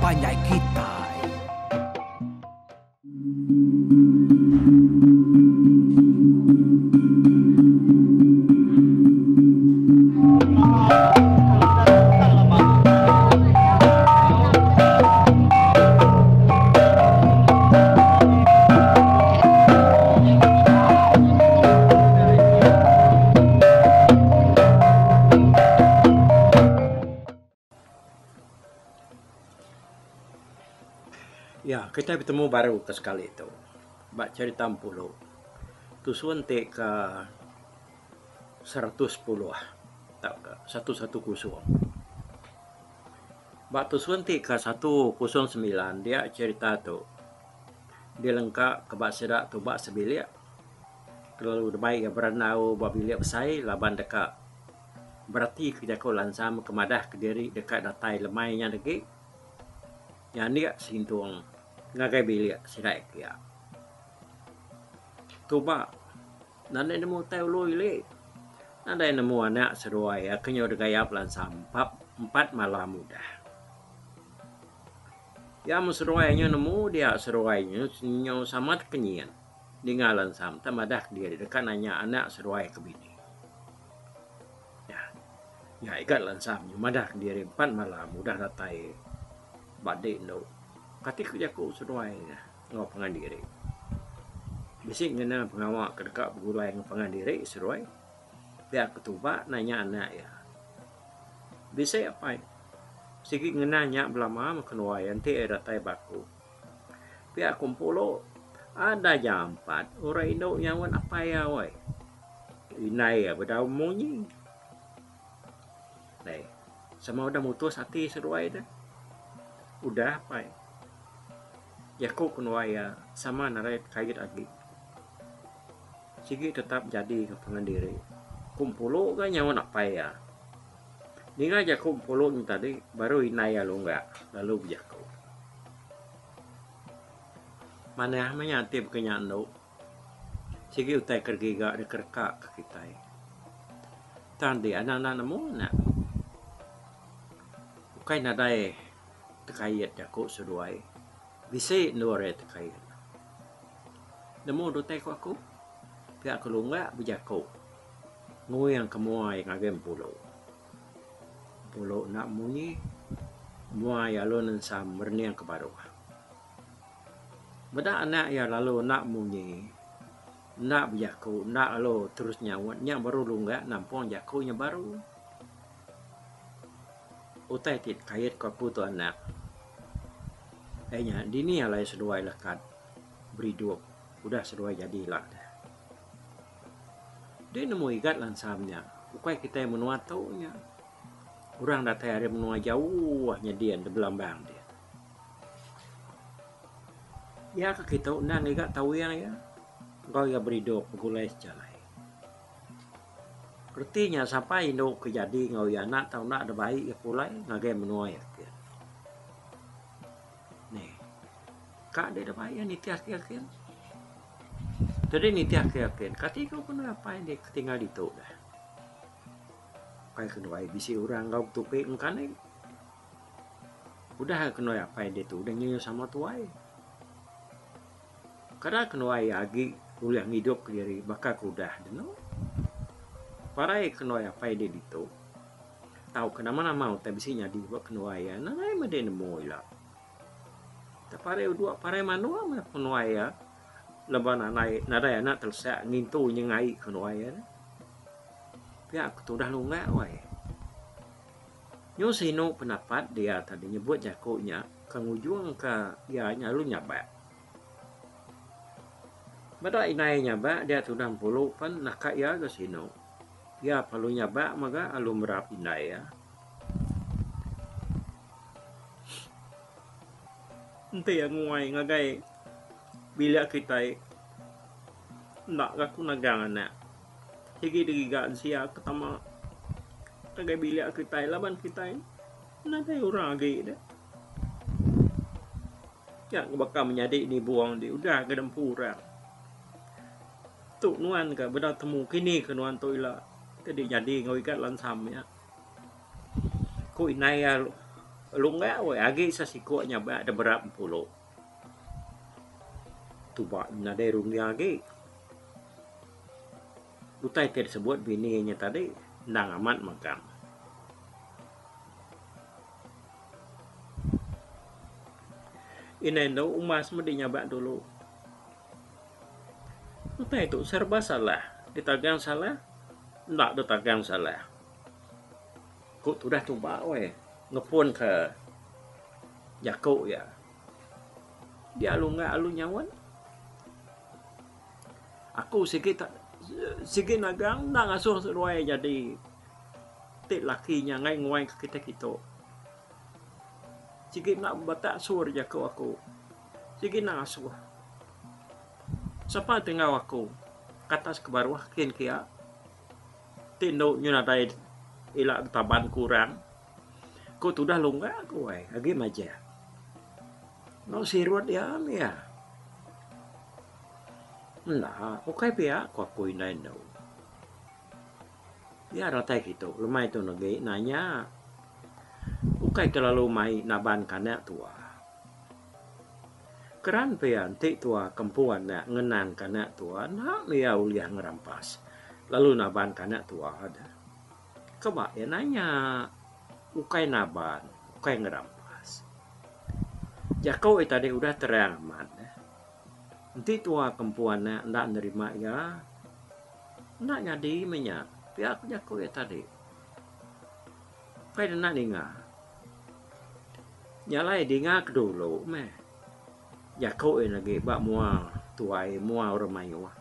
panjai kitai. Ya, kitai betemu baru ke sekali tu ba cherita Empulu. Tusun ti ke 110 tauka 110. Ba tusun ti ke 109 dia cherita tu dilengka ke ba sida tu ba sebilik kelalu dibai iya berandau ba bilik besai laban deka berati ke jaku lansam ke madah kediri deka datai lemai nya legi nyandik sintung ngagai bilik sida iya. Tuba nadai nemu utai ulu ili nadai nemu anak seduai iya ke nyau degayap lansam empat malam udah. Iya meh seduai nya nemu dia seduai nya nyau sama tekenyit ninga lansam tang madah kediri deka nanya anak seduai ke bini. Nya igat lansam nya madah kediri empat malam udah datai ba dik endu. Kati ku jaku seduai enggau pangan diri. Bisi ngena pengawa ke deka begulai enggau pangan diri seduai pia ke tuba nanya anak iya. Bisi apai sigi ngena nya belama meh kenuai enti iya datai ba aku. Pia ku Empulu ada jampat orang indu nyaut apai iya weh. Indai iya bedau munyi. Dai sama udah mutus ati seduai deh. Udah apai. Jaku kenuai iya sama nadai kait agi. Sigi tetap jadi enggau pangan diri. Ku Empulu ga nyaut apai iya. Ninga jaku Empulu nya tadi baru indai iya lunggak lalu bejaku. Manah meh nya enti baka nya endu. Sigi utai ke digiga dikereka ke kitai. Tang di anang enda nemu ne. Ukai nadai tekait jaku seduai. Bisi endur iya tekait. Nemu deh utai ku aku. Pia ku lunggak bejaku nguing ke mua iya ngagai Empulu. Empulu enda munyi mua iya lalu nensam merening ke baruh. Meda anak iya lalu enda munyi, enda bejaku, enda lalu terus nyaut nya baru lunggak nampung jaku nya baru. Utai ti kait ku aku tu anak iya nya dini alai seduai lekat beridup udah seduai jadi ila deh. Deh nemu igat lansam nya ukai kitai menua tu nya. Orang datai ari menua jauh nyedin da belambang din. Iya ke kitu endang ngiga tawing iya enggau iya beridup begulai sejalai. Reti nya sampai indu ke jadi enggau iya enda tau enda dibai iya pulai ngagai menua iya kin. Neh ka deh dibai iya nitih ke iya kin. Jadi nitih ke iya kin kati ku kena apai deh ke tinggal ditu deh. Ukai ke duai bisi orang enggau betupi engka nih. Udah kenuai apai ditu udah nyu sama tuai. Kada kenuai agi ulih ngidup kediri baka ke udah denu. Parai kenuai apai dek ditu tauka nama-nama utai bisi nyadi ba kenuai iya nadai meh dek nemu ila. Parai udok parai manuk meh kenuai iya laban anai nadai anak telesak ngintu nyengai kenuai iya. Pia ku tudah lunga wai. Nyu sinu penapat dia tadi nyebut jaku nya ke ngujungka iya nya lalu nyabak. Meda indai nyabak dia tudah empulu pen naka iya ga sinu. Iya perlu nyabak mega lalu merap indai iya. Enti iya nguai ngagai bilik kitai enda ga aku nagang anak. Sigi digiga ensia ke tama ngagai bilik kitai laban kitai nadai orang agi deh. Nya ke baka menyadi nibung di udah ga dempu orang. Tu nuan ka beda temu kini ke nuan tu ila ti jadi enggau igat lansam nya. Ku indai iya. Lungga weh agi sesiku nyabak da berap empulu. Tuba nadai runding agi. Utai ti disebut bini nya tadi endang amat mega. Indai endu umbas medi nyabak dulu. Utai tu serba salah. Ditagang salah, enda ditagang salah. Ku tudah tuba weh ngepun ke jaku iya. Dia alu enggak alu nyaut. Aku sigi ta sigi nagang enda ngasuh seduai jadi ti laki nya enggai nguai ke kitai kitu. Sigi enda bebatak sur jaku aku. Sigi enda ngasuh. Sapa ti enggau aku ke atas ke baruh kin kia ti endu nyu nadai ila betaban ku orang. Ku tudah lungga ku ai agi majak. Enggau sirut iya mih iya. Enda, ukai pia ku aku indai endu. Iya datai kitu lemai tu negi nanya ukai kelalu mai naban ke anak tua. Keran pia enti tua ke empu anak ngenan ke anak tua enda mih iya ulih ngerampas lalu naban ke anak tua deh. Keba iya nanya ukai naban ukai ngerampas. Jaku iya tadi udah terang amat deh. Enti tua ke empu anak enda nerima iya, enda nyadi meh nya. Pia ku jaku iya tadi. Ukai ne enda ninga. Nya alai dinga ke dulu meh jaku iya lagi ba mua tuai mua orang mayuh.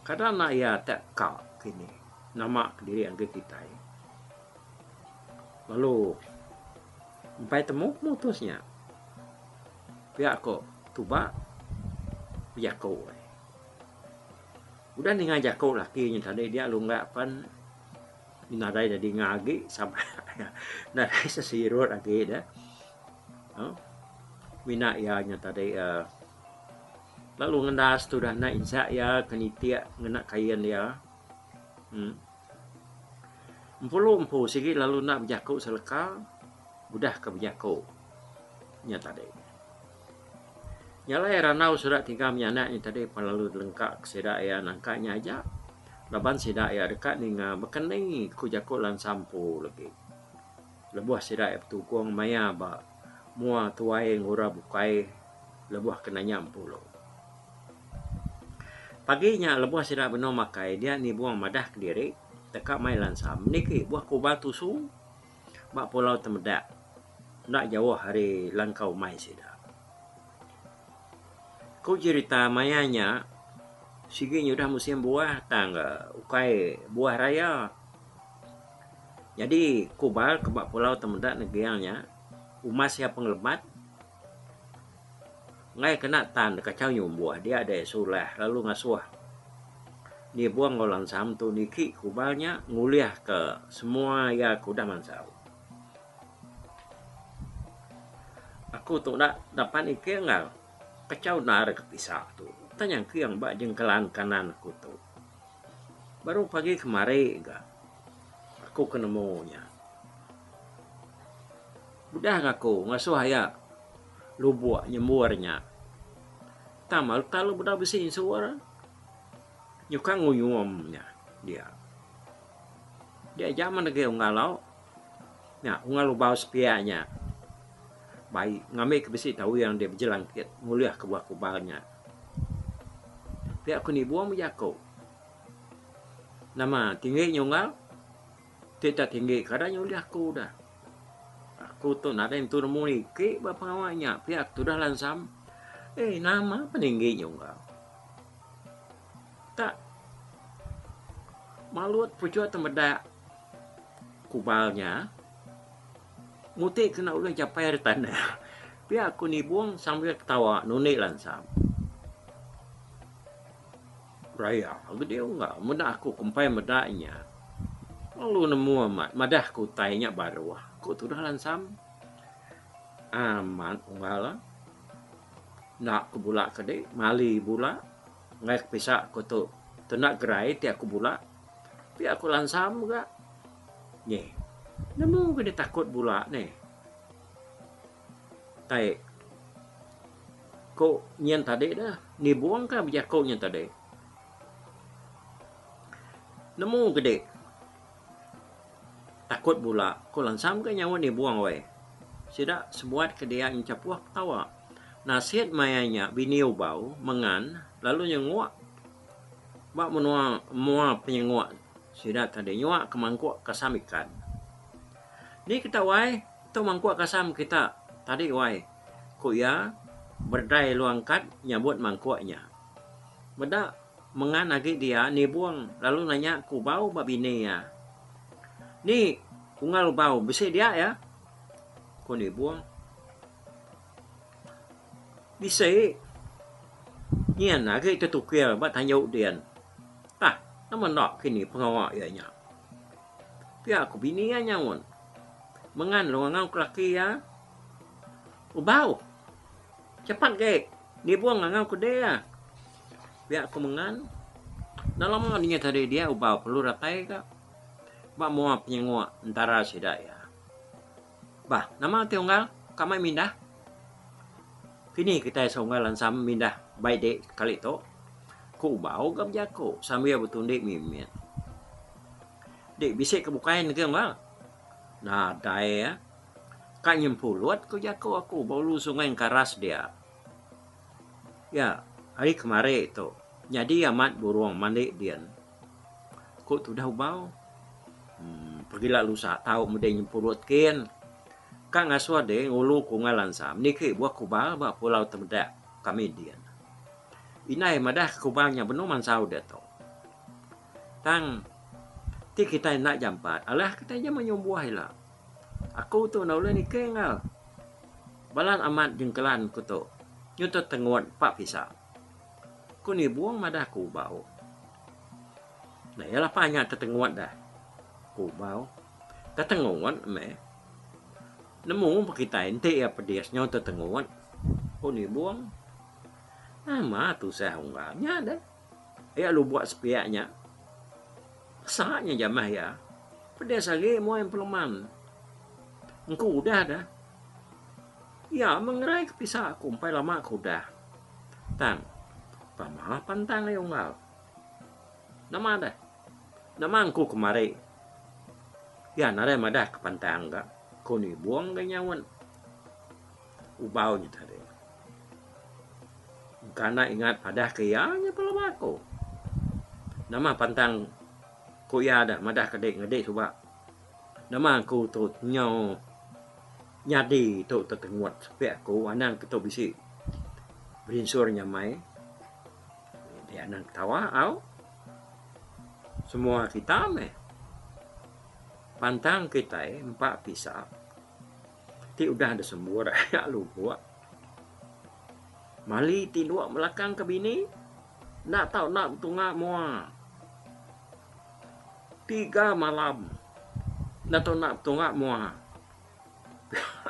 Kada enda iya te ka kini nama kediri agi kitai. Lalu empai temu pemutus nya. Pia ko tuba bejaku. Udah ninga jaku laki nya tadi dia lungga pen nadai da dinga agi sabar nadai sesirut agi da. Mina iya nya tadi uhh lalu ngendas tudah enda insak iya ke nitik ngena kain iya. Uhh Empulu empu sigi lalu enda bejaku seleka udah ke bejaku nya tadi. Nya alai randau sida tiga menyanak nya tadi pan lalu dilengka ke sida iya nangka nya aja laban sida iya deka ninga baka ni ku jaku lansa empu legi. Lebuh sida iya betugung maya ba mua tuai enggau orang bukai lebuh ke nanya empulu. Pagi nya lebuh sida benung makai dia nibung madah kediri deka mai lansam niki buah kubal tusu ba Pulau Temedak enda jauh ari langkau umai sida. Ku jerita maya nya sigi nyudah musim buah tang ukai buah raya. Nyadi kubal ke ba Pulau Temedak Neging nya umas iya pengelebat. Enggai kena tan kachau nyumbuh dia deh sulah lalu ngasuh nibung enggau lansam tu niki kubal nya ngulih ke semua iya ke udah mansau. Aku tu enda dapat niki enggau kachau endar ke pisa tu tang nyangking ba jengkelan kanan aku tu. Baru pagi kemari ga aku ke nemu nya. Udah ga aku ngasuh aya lubok nyembur nya. Tang ba utai lalu bedau bisi insur. Nyuka nguyum nya dia. Dia aja meh negi unggal au. Nya unggal lubau sepiak nya bai ngambi ke bisi tawing dia bejelangkit ngulih ke buah kubal nya. Pia ku nibung bejaku. Nama tinggi nya unggal. Ti tak tinggi kada nya ulih aku dah. Aku tu nadai entu nemu igi ba pengawa nya pia aku tudah lansam. Eh nama peninggi nya unggal. Tak malut puchok temedak kubal nya muti kena ulih japai ari tanah. Pia aku nibung sambil ketawa nundi lansam. Raya gede unggal meda aku ke empai meda nya lalu nemu amat madah ke utai nya baruh ku tudah lansam. Amat unggal enda ku bula ke di mali bula enggai ke pisa ku tu tenda gerai ti aku bula pia ku lansam ga. Nyeh. Nemu ke deh takut bula neh. Tai ku nyin tadi dah nibung ka bejaku nyin tadi. Nemu ke deh takut bula ku lansam ka nyawa nibung weh. Sida sebuat ke dia ngechapuh ketawa. Nasit maya nya bini ubau mengan lalu nyenguk ba menua mua penyenguk sida tadi nyua ke mangkuk kasam ikan. Ni kita wai tu mangkuk kasam kita tadi wai ku iya berdai lalu angkat nyabut mangkuk nya. Meda mengan agi dia nibung lalu nanya ku ubau ba bini iya. Ni unggal ubau bisi dia iya? Ku nibung. Bisi nyin agi tetukir ba tanju din. Tah nama enda kini pengawa iya nya. Pia ku bini iya nyaut. Mengan lalu ngangau ke laki iya. Ubau. Cepat agi nibung ngangau ke deh iya. Pia ku Mengan. Enda lama ninga tadi dia ubau perlu datai ka ba mua penyenguk entara sida iya. Bah, nama ti unggal ka mai mindah? Kini kitai seunggal lansam mindah bai dik kali tu? Ku Ubau ga bejaku sambil betundi mimit. Dik bisi ke bukai negi unggal? Nadai ah. Ka nyempulut ku jaku aku ba ulu sungai Engkaras dia. Ya, hari kemari tu nyadi amat burung mandi din. Ku tudah ubau. Emm pegila lusa tau meda nyempurut kin. Ka ngasuh deh ngulu ku ungai lansam niki buah kubal ba pulau temedak kami din. Indai madah ke kubal nya benung mansau diatu. Tang ti kitai enda jampat alah kitai ja menyumbuh ila. Aku tu enda ulih niki enggau. Balat amat jengkelan ku tu nyuntut tengut pa pisa. Ku Nibung madah ku Ubau. Nah iya lapa nya tetengut dah. Ku Ubau. Tetengut meh. Nemu pun kitai enti iya pedis nyau tetengut. Ku Nibung. Nama tusah unggal nya deh. Iya lubok sepiak nya. Esa nya jamah iya. Pedis agi muai empeleman. Engku udah dah. Iya mengerai ke pisa aku empai lama ke udah. Tang, pama pantang ai unggal. Nama deh? Nama engku kemari? Iya nadai madah ke pantang ga, ku Nibong ga nyaut Ubau nya tadi. Engka enda ingat padah ke iya nya pelaba aku. Nama pantang ku iya deh madah ke dek ngedi suba. Nama aku tu nyau nyadi tu tetengut sepik aku anang ke tu bisi berinsur nyamai. Dia anang ketawa au. Semua kita meh. Pantang kitai empa pisa ti udah disembur aya lubok. Mali tinduk melakang ke bini enda tau enda betunga mua. Tiga malam enda tau enda betunga mua.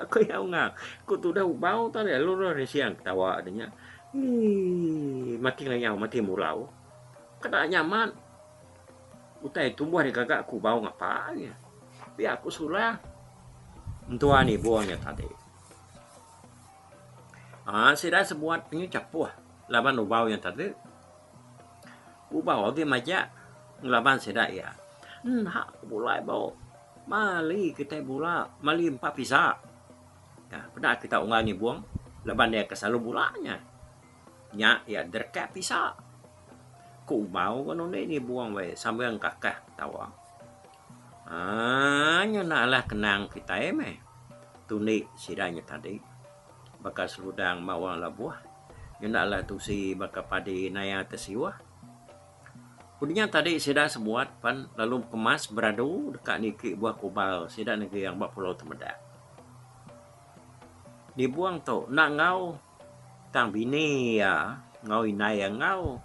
Ku iya unga. Ku tudah ubau tadi lalu orang siang ketawa deh nya. Eii mati ngayau mati murau. Kada nya amat utai tumbuh digaga ku ubau ngapa nya. Pia ku sulah entua nibung nya tadi. Aaa sida sebuat penyu chapuh laban ubau nya tadi. Ubau agi majak ngelaban sida iya. Enda ku bulai bau. Mali kitai bula, mali empa pisa. Nah, peda kita unggal nyibung laban iya ke selalu bula nya. Nya iya derekak pisa. Ku ubau ke nundi nyibung weh sambil ngekakah ketawa. Aaa nya enda alah kenang kitai meh. Tundi sida nya tadi baka seludang ba wang labuh. Nya enda alah tusi baka padi naya tesiuh. Udah nya tadi sida sebuat pan lalu bekemas beradu deka niki buah kubal sida neging ba Pulau Temedak. Nibung tu enda enggau tang bini iya enggau indai iya enggau.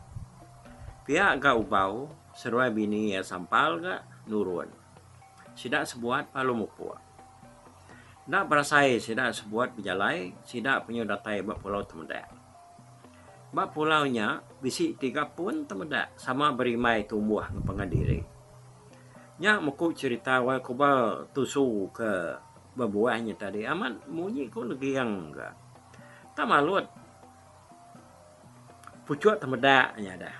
Pia ga ubau seruai bini iya sampal ga nurun. Sida sebuat lalu mupuk. Enda berasai sida sebuat bejalai sida penyu datai ba Pulau Temedak. Ba pulau nya, bisi tiga pun temedak sama berimbai tumbuh ngepengan diri. Nya meku cherita wai ku ba tusu ke bebuah nya tadi amat munyi ku neging ga. Tak malut puchuk temedak nya dah.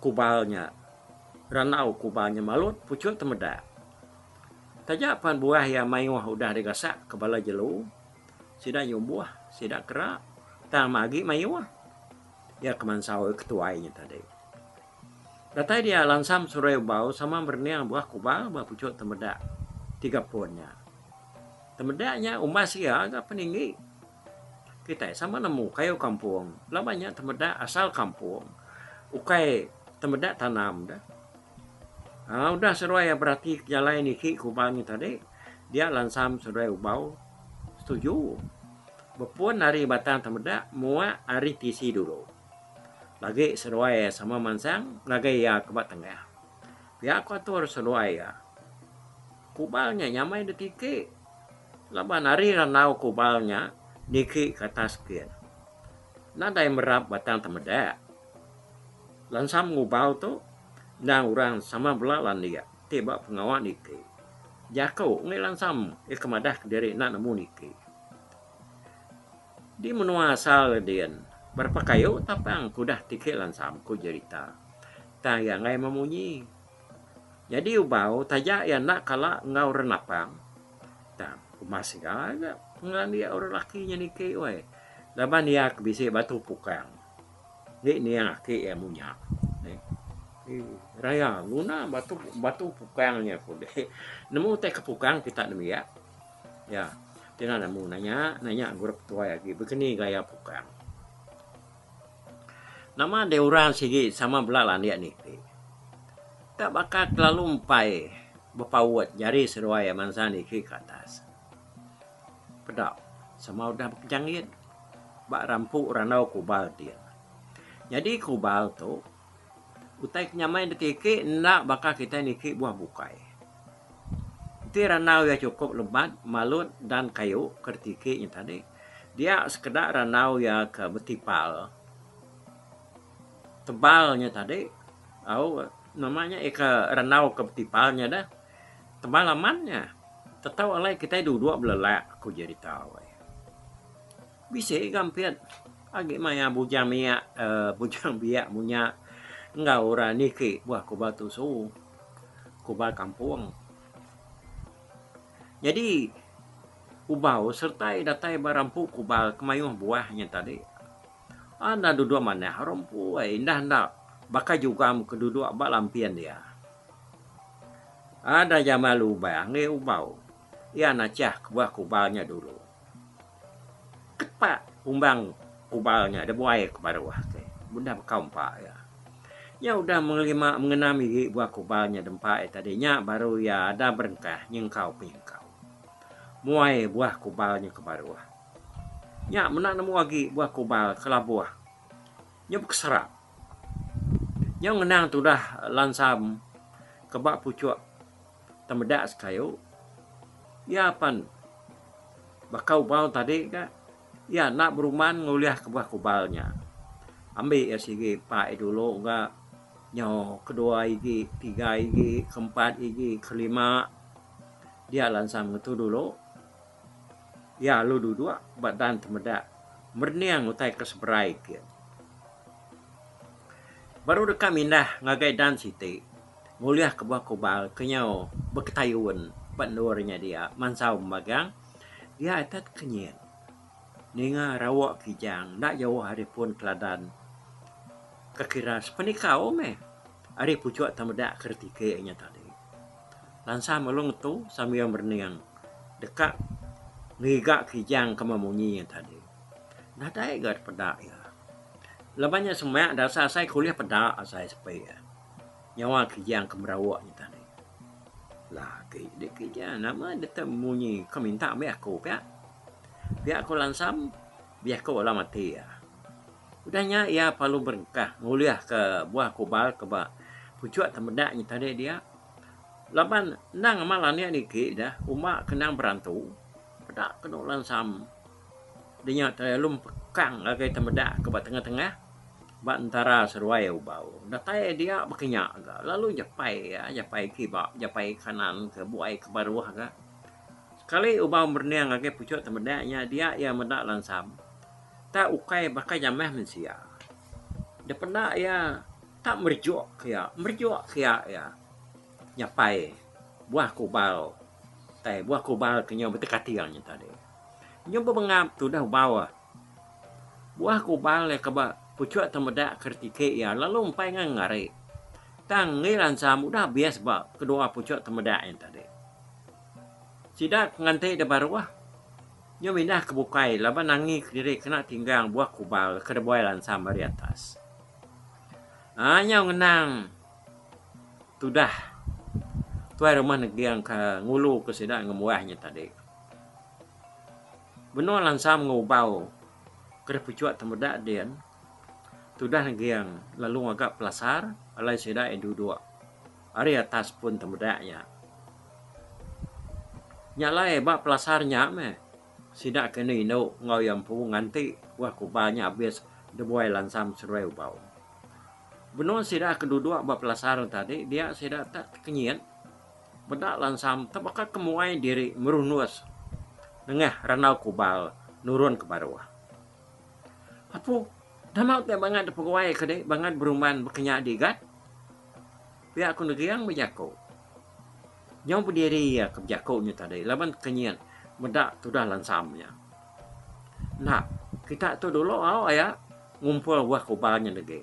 Kubal nya randau kubal nya malut puchuk temedak. Taja pan buah iya mayuh udah digasak ke bala jelu sida nyumbuh sida kera tang agi mayuh iya ke mansau ketuai nya tadi. Datai dia lansam Surai Ubau sama merening buah kubal ba puchuk temedak tiga pun nya. Temedak nya umbas iya ga peninggi. Kitai sama nemu kayu kampung laban nya temedak asal kampung ukai temedak tanam deh. Aaa udah seduai iya berati ke jalai niki kubal nya tadi dia lansam Surai Ubau setuju bepun ari batang temedak muak ari tisi dulu. Lagi seduai iya sama mansang ngagai iya ke ba tengah. Pia ku atur seduai iya. Kubal nya nyamai deh tiki laban ari randau kubal nya niki ke atas kin. Nadai merap batang temedak. Lansam ngubal tu endang orang sama bela landik ti ba pengawa niki. Jaku enggai lansam iya ke madah kediri enda nemu niki. Di menua asal din, berapa kayu tapang ke udah tiki lansam, ku jerita. Tang iya enggai memunyi. Nyadi ubau taja iya enda kala enggau renapang. Tang umas iya ga pengelandik orang laki nya niki weh laban iya ke bisi batu pukang. Agi niang aki iya munya. Raya nguna batu batu pukang nya ku deh. Nemu utai ke pukang kita nembiak. Ya. Tina nemu nanya, nanya guru ketuai agi bekeni gaya pukang. Nama deh orang sigi sama bela landik niti. Tak baka kelalu empai bepaut jari seduai mansa niki ke atas. Peda sama udah bekejanggit ba rampu randau kubal din. Nyadi kubal tu utai ke nyamai ditiki enda baka kitai niki buah bukai. Enti randau iya chukup lebat malut dan kayu ke ditiki nya tadi, dia sekeda randau iya ke betipal tebal nya tadi au nama nya iya ke randau ke betipal nya deh tebal amat nya tetau alai kitai duduk belelak ku jerita weh. Bisi ga ampit agi maya bujang miak uhh bujang biak munya enggau orang niki buah kubal tusu. Kubal kampung. Nyadi ubau sereta iya datai ba rampu kubal ke mayuh buah nya tadi enda duduk manah rampu ai indah enda baka jugam ke duduk ba lampin iya. Ada jaman lubang ngi ubau iya nachah kebuah kubal nya dulu. Kepak umbang kubal nya dibuai ke baruh ti udah bekau empa iya. Nya udah mengelima mengenam igi buah kubal nya dempa iya tadi nya baru iya ada berengkah nyengkau penyengkau. Muai buah kubal nya ke baruh. Nya menda nemu agi buah kubal ke labuh nya bekeserap. Nyau ngenang tudah lansam ke ba puchuk temeda sekayu iya pan baka ubau tadi ka iya enda berumban ngulih ke buah kubal nya. Ambi iya sigi pa iya dulu ga nyau kedua igi, tiga igi, keempat igi, kelima dia lansam ngetu dulu. Iya lalu duduk ba dan temeda merening utai ke seberai ke. Baru deka mindah ngagai dan siti ngulih ke buah kubal ke nyau beketayun ba endur nya dia mansau magang dia atat kenyit ninga rawa kijang enda jauh ari pun keladan ke kira sepenikau meh ari puchuk temeda ke retiki nya tadi. Lansam lalu ngetu sambil merening deka ngiga kijang ke memunyi nya tadi. Nadai ga peda iya. Laban nya semak da asai asai ke ulih peda asai sepi iya. Nyawa kijang ke merauk nya tadi. Lagi dek kijang nama dek te munyi ke minta ambi aku pia. Pia ku lansam bejaku alam ati iya. Udah nya iya perlu berengkah ngulih ke buah kubal ke ba puchuk temedak nya tadi dia. Laban endang amat landik niki dah uma ke endang berantu peda kenu lansam. Dinya terlalu pekang ngagai temedak ke ba tengah-tengah. Ba entara seruai ubau. Datai dia baka nya ga lalu japai iya japai kiba japai kanan ke buai ke baruh ga. Sekali ubau merening ngagai puchuk temedak nya dia iya meda lansam tak ukai baka jamah mensia. Depeda iya tak merejuk ke iya merejuk ke iya iya nyapai buah kubal tai buah kubal ke nyau betekating nya tadi. Nyau bebengap tudah ubau. Buah kubal iya ke ba puchuk temedak ke retiki iya lalu empai ngan ngari. Tang enggi lansam udah abis ba kedua puchuk temedak nya tadi. Sida ke nganti da baruh nyau mindah ke bukai laban nangi kediri kena tinggang buah kubal ke dibuai lansam ari atas. Aaa nyau ngenang tudah tuai rumah neging ke ngulu ke sida ngembuah nya tadi. Benung lansam enggau ubau ke deh puchuk temedak din tudah neging lalu ngaga pelasar alai sida iya duduk ari atas pun temedak nya. Nya alai ba pelasar nya meh sida ke indu indu enggau iya empu nganti wah kubal nya abis dibuai lansam seduai ubau. Benung sida ke duduk ba pelasar tadi dia sida tak tekenyit. Meda lansam tebaka ke muai diri merunus nengah randau kubal nurun ke baruh. Apu, nama utai bangat dipeguai ke deh bangat berumban baka nya digat? Pia ku Neging bejaku. Nyau bediri iya ke bejaku nya tadi laban kenyit meda tudah lansam nya. Enda, kita tu dulu au aya ngumpul buah kubal nya legi.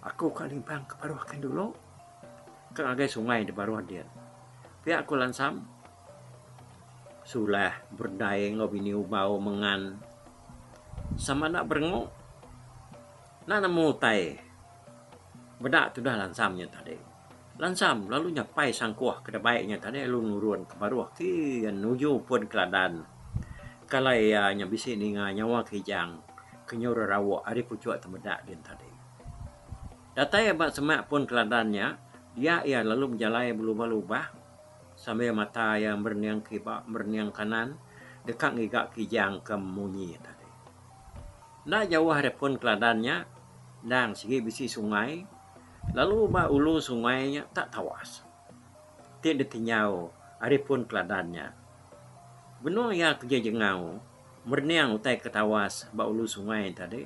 Aku ka limpang ke baruh kin dulu. Ka ngagai sungai da baruh din. Pia ku Lansam, Sulah, Berdai enggau bini Ubau Mengan sama enda berengu enda nemu utai meda tudah Lansam nya tadi. Lansam lalu nyapai sangkuh ke da bai nya tadi lalu nurun ke baruh kin nuju pun keladan kalai iya nya bisi ninga nyawa Kijang ke nyau rerauk ari puchuk temedak din tadi. Datai ba semak pun keladan nya, dia iya lalu bejalai belubah-lubah sambil mata iya merening kiba merening kanan deka ngiga kijang ke munyi tadi. Enda jauh ari pun keladan nya, endang sigi bisi sungai lalu ba ulu sungai nya tak tawas ti ditinjau ari pun keladan nya. Benung iya ke jejengau merening utai ke tawas ba ulu sungai tadi,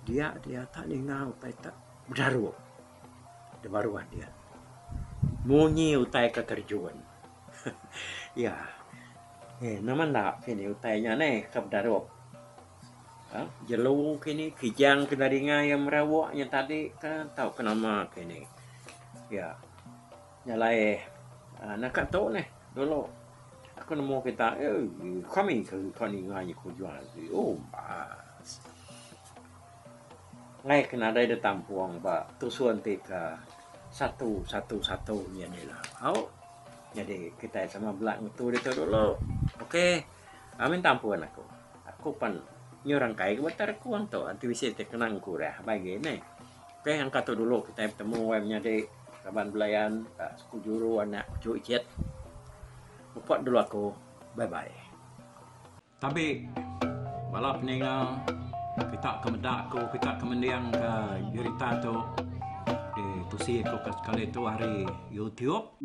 Dia dia tak ninga utai tak bedarup da baruh dia. Munyi utai ke terjun. Iya. Eh nama enda kini utai nya neh ke bedarup. Aaa jelu kini kijang ke dinga iya merawok nya tadi ka tauka nama kini. Iya. Nya alai aaa naka tu neh dulu aku nemu kita eii kami ke ka ninga nya ku jual agi umbas. Ngai ke nadai da tampung ba tusun ti ke satu satu satu nyin ila au. Nyadi kitai sama bela ngetu ditu dulu ok minta ampun aku. Aku pan nyau rangkai ke bata rekung tu enti bisi ti kena ngkurah ba agi neh. Ok angka tu dulu kitai betemu wai menyadi raban belayan suku juru anak uchu icit. Mupok dulu aku bye bye. Tabi bala peninga kita ke meda aku kita ke mending ke jerita tu ditusi aku ke sekali tu ari YouTube.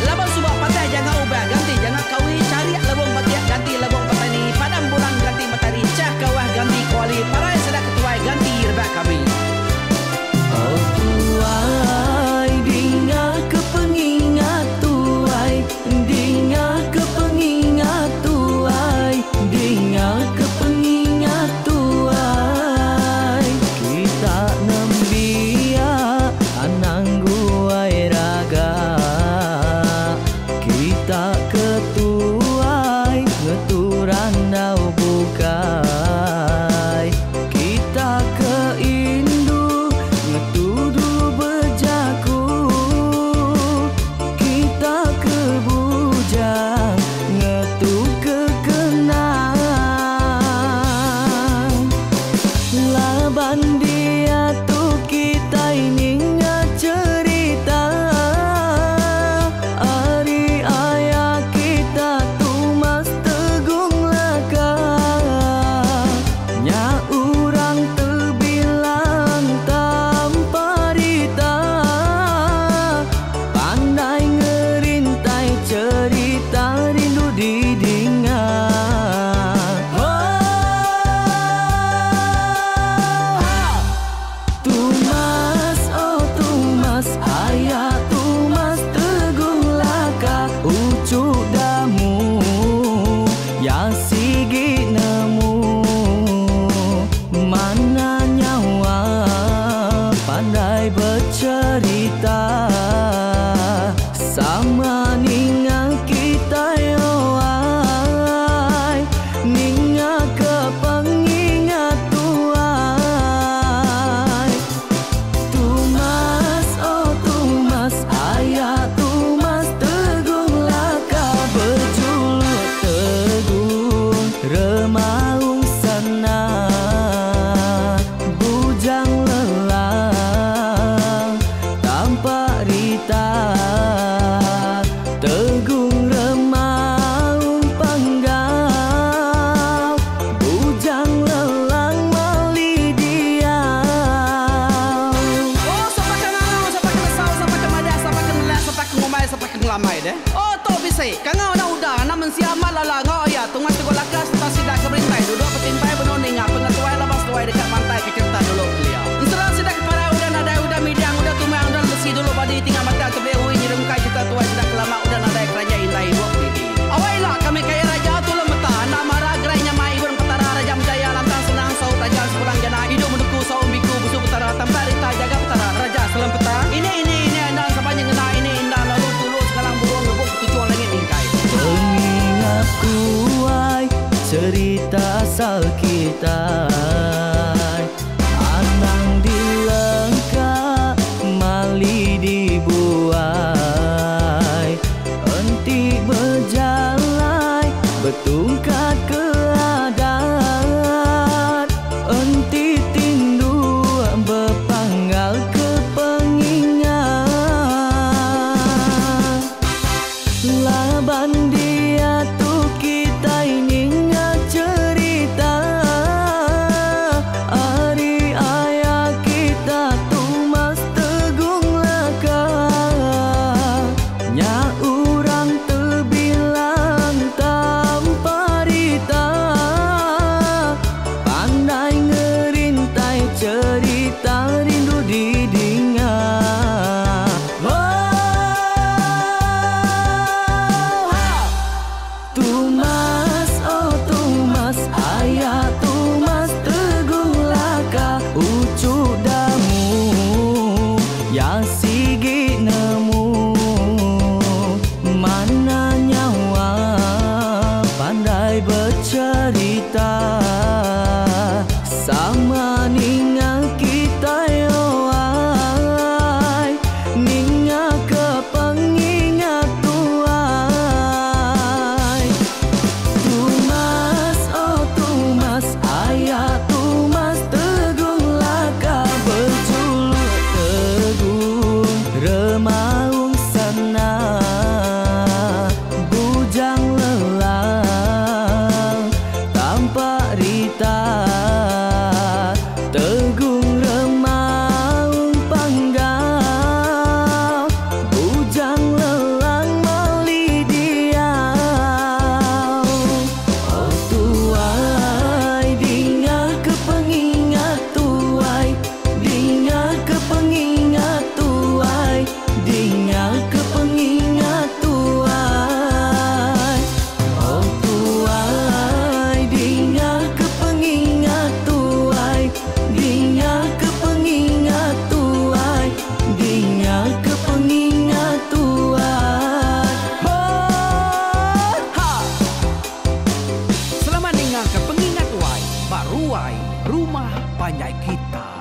Laban suba patah janga ubah ganti janga kawi charik lebong batik ganti lebong petani padam bulan ganti matari chah kawah ganti kuali parai sida ketuai ganti rebak kami. Oh tuai dinga ke pengingat tuai dinga ke pengingat tuai dinga ke pengingat tuai kita nembiak anang guai raga. ngelambai sapa ke ngelambai deh. Oh tu bisi. Kangau enda udah anak mensia amat lala enggau aya tungas teguh lakas serta sida ke berintai duduk betimpai benung ninga pengetuai laban seduai deka mantai ke cerita dulu kelia. Ensera sida ke parai udah nadai udah midang udah tumang udah lesi dulu badi tinggal batang tebeli ui nyerungkai cerita tuai sida ke lama udah nadai keranjai indai ibuk didi. Awai ila kami kaya raja tulung meta enda mara gerai nyamai ibun petara raja menjaya lantang senang saut raja sepulang jana idup menuku saum biku busu petara tampak rita jaga petara raja selempeta ini ini ini enda sapa nyengena ini enda lalu tulu sengalang burung ngebuk ketuchung langit mingkai. Pengingat tuai cerita asal kitai Anang dilengka mali dibuai Enti bejalai betungkat ke adat Enti tindu bepanggal ke pengingat Laban diatu kitai ninga cherita ari aya kita Tumas Tegung Laka Nya urang tebilang tanpa rita Pandai ngerintai cherita rindu didinga. Oh, Tumas, oh Tumas, aya Tumas Teguh Laka uchu damu ya sigi nemu mana nyawa pandai becherita sama ninga kitai oai ninga ke pengingat tuai Tumas oh Tumas aya Tumas Tegung Laka bejuluk Tegung Remaung Sana Bujang Lelang Tampak Rita Tegung Remaung Panggau Bujang Lelang Mali Diau Oh tuai dinga ke pengingat tuai Dinga ke pengingat tuai Dinga ke pengingat tuai Oh tuai dinga ke pengingat tuai Dinga ke pengingat tuai Dinga ke pengingat tuai Ho ha Selamat ninga ke pengingat tuai ba ruai rumah panjai kita.